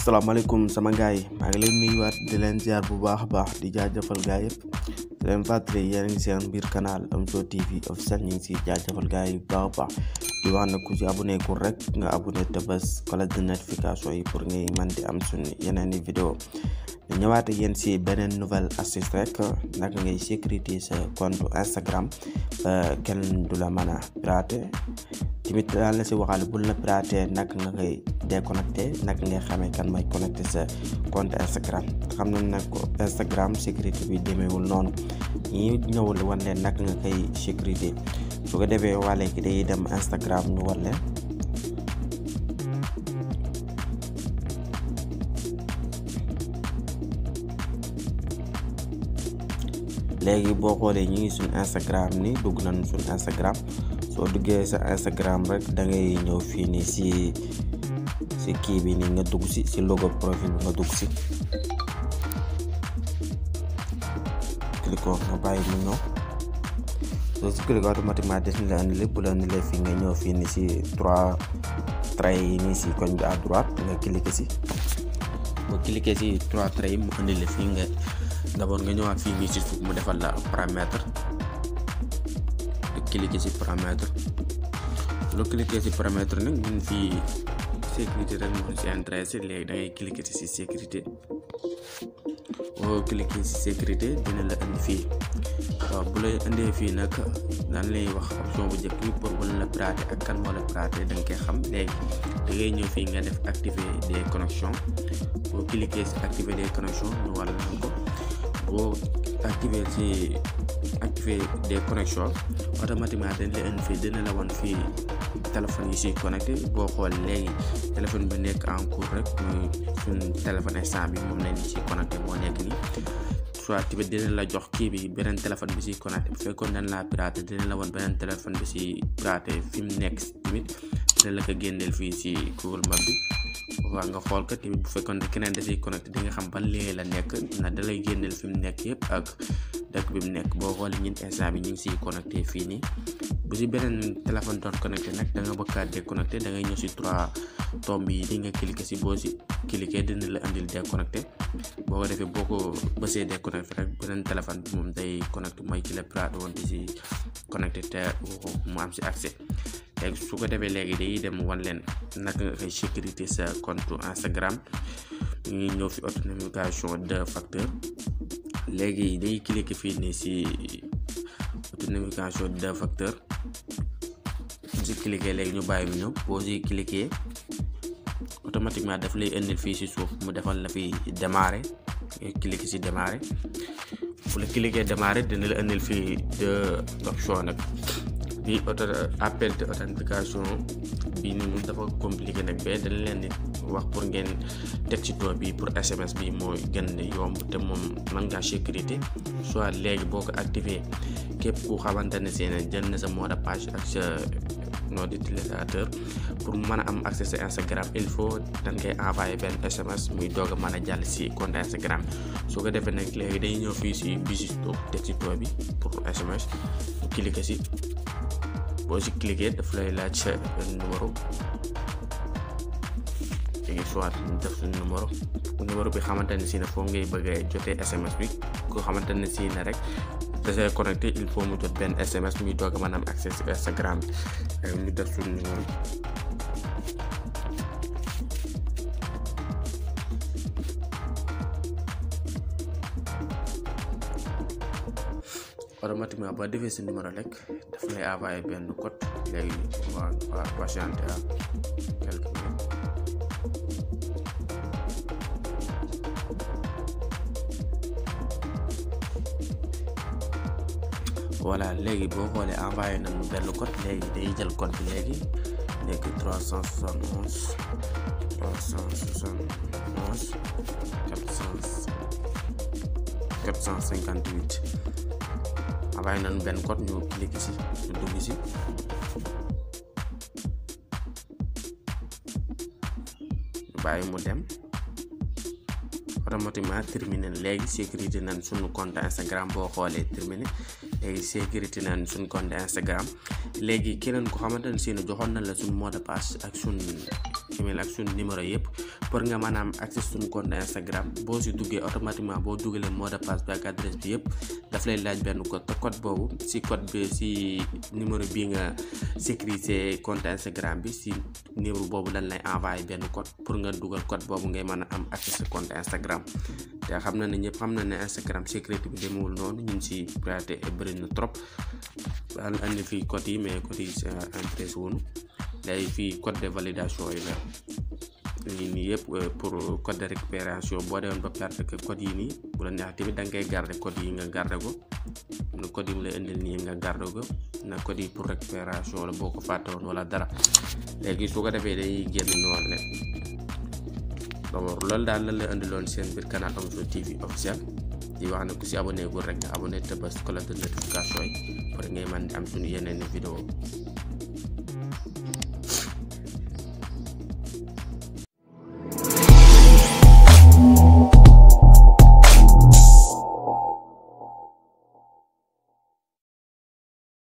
Assalamualaikum sama gaay maa ngi leen nuyuwaat di leen ziar bu baax baax di jaajëfal gaay yëpp di leen fàttali yéen a ngi seen biir canal Omzo TV officiel ñu ngi si jaajëfal gaay bu baax baax di wax na ku si abonné ku rek nga abonné te bés cloche de notification yi pour ngay man di am suñu yeneen i vidéo ñu ñëwaat ak yéen si beneen nouvelle astuce rek naka ngay sécurité sa compte Instagram kenn du la mën a pirater timit daal la si waxal bul la pirater naka nga koy déconnecté naka ngay xamee kan mooy connecté sa compte Instagram xam nañ nag ko Instagram sécurité bi demeewul noonu ñi ñëwul wan leen naka nga koy sécurité su ko defee waa léegi day dem Instagram ñu war leen léegi boo xoolee ñu ngi suñ Instagram ni dugg nañ suñ Instagram soo duggee sa Instagram rek da ngay ñëw fii nii si kii bi nii nga dugg si logo profil bi nga dugg si clique ko nga bàyyi mu ñëw soo si clique automatiquement des na la andi lépp bu la andilee fii nga ñëw fii nii si 3 traits yi nii si koñ bi à droite nga cliquer si boo cliquer si 3 traits yi mu andi la fii nga d'abord nga ñëwaat fii nii si suuf mu defal la paramètre nga cliquer si paramètre loo cliquer si paramètre nag ñun fii sécurité rek moo si intéressé léegi da ngay cliquer si sécurité boo cliquer si sécurité dina la indi fii waaw bu lay indee fii nag daan lay wax option bu njëkk bi pour wala la pirater ak kan moo la pirater da nga koy xam léegi da ngay ñëw fii nga def activer des connexions boo cliquer si activer des connexions ñu wàll nañ ko boo activer des connexions automatiquement dañ lay indi fii dina la wan fii téléphone yi si connecté boo xool léegi téléphone bi nekk en cours rek muy suñ téléphone instant bi moom lañ si connecté moo nekk nii soit tamit dina la jox kii bi beneen téléphone bi si connecté bu fekkoon dañ la piraté dina la wan beneen téléphone bi si piraté fi mu nekk tamit dina la ko génneel fii si Google Map bi waaw nga xool ko tamit bu fekkoon keneen da siy connecté di nga xam ban lien la nekk na da lay génneel fi mu nekk yëpp ak dëkk bi mu nekk boo xoolee ñun instant bi ñu ngi siy connecté fii nii bu si beneen téléphone doon connecté nag da nga bëgg a déconnecté da ngay ñëw si 3 tomb yi di nga cliqué si boo si cliqué dina la andil déconnecté boo ko defee boo ko bësee déconnecté rek beneen téléphone bi moom day connecté mooy ki la piraté woon di si connecté te mu am si accès léegi su ko defee léegi day dem wan leen naka nga koy sécurité sa compte Instagram ñu ngi ñëw fi authentification 2 facteurs léegi day cliqué fii nii si authentification 2 facteurs si cliqué léegi ñu bàyyi mu ñëw boo si cliqué automatiquement daf lay indil fii si suuf mu defal la fi démarrer nga cliqué si démarrer bu la cliqué démarrer dina la indil fii 2 options nag bi appel de authentification bi ni mu dafa compliqué nag ba dañ leen di wax pour ngeen teg ci tool bi pour SMS bi mooy gën a yomb te moom mën ngaa sécurité soit léegi boo ko activé képp ku xamante ne seen jël na sa mot de passe ak sa nom d'utilisateur pour mën a am accès sa Instagram il faut dañ koy envoyé benn SMS muy doog a mën a jàll si compte Instagram su ko defee nag léegi day ñëw fii si bisisto teg ci tool bi pour SMS mu cliqué si boo si cliqué daf lay laaj sa numéro léegi soit ñu def suñ numéro bi xamante ne si ne foofu ngay bëgg a jotee SMS bi ko xamante ne si ne rek dasee connecté il faut mu jot benn SMS muy doog a mën a am accès si Instagram bi ñu def suñ numéro automatiquement boo defee sa numéro rek daf lay envoyé benn code léegi waa patiente à quelques minutes voilà léegi boo xoolee envoyé nañu benn code léegi day jël code bi léegi nekk 371 458 envoyé nañu benn code ñu cliquer si ñu dugg si bàyyi mu dem automatiquement terminé léegi sécurité nañ suñu compte Instagram boo xoolee terminé léegi sécurité nañ suñu compte Instagram léegi keneen ko xamante ne si ne joxoon nañ la suñu mot de passe ak suñu email ak suñu numéro yëpp pour nga mën a am accès suñu compte Instagram. boo si duggee automatiquement boo dugalee mot de passe bi ak adresse bi yëpp daf lay laaj benn code te code boobu si code bi si numéro bii nga sécuriser compte Instagram bi si numéro boobu dañ lay envoyé benn code pour nga dugal code boobu ngay mën a am accès sa compte Instagram. te xam na ne ñëpp xam na ne Instagram sécurité bi demewul noonu ñun si piraté bëri na trop daal andi fii code yi mais code yi intéressé wuñu day fii code de validation yi la lii nii yëpp pour code de récupération boo demoon ba perte que code yi nii bu la neex tamit da ngay garder code yi nga garder ko na code yi mu lay indil nii nga garder ko na code yi pour récupération la boo ko fàtte woon wala dara léegi su ko defee day génn noonu rek. donc loolu daal lan lay indiloon seen biir canal Omzo TV officiel di wax ne ku si abonné gul rek nga abonné te bës cloche de notification yi pour ngay mën di am suñu yeneen vidéo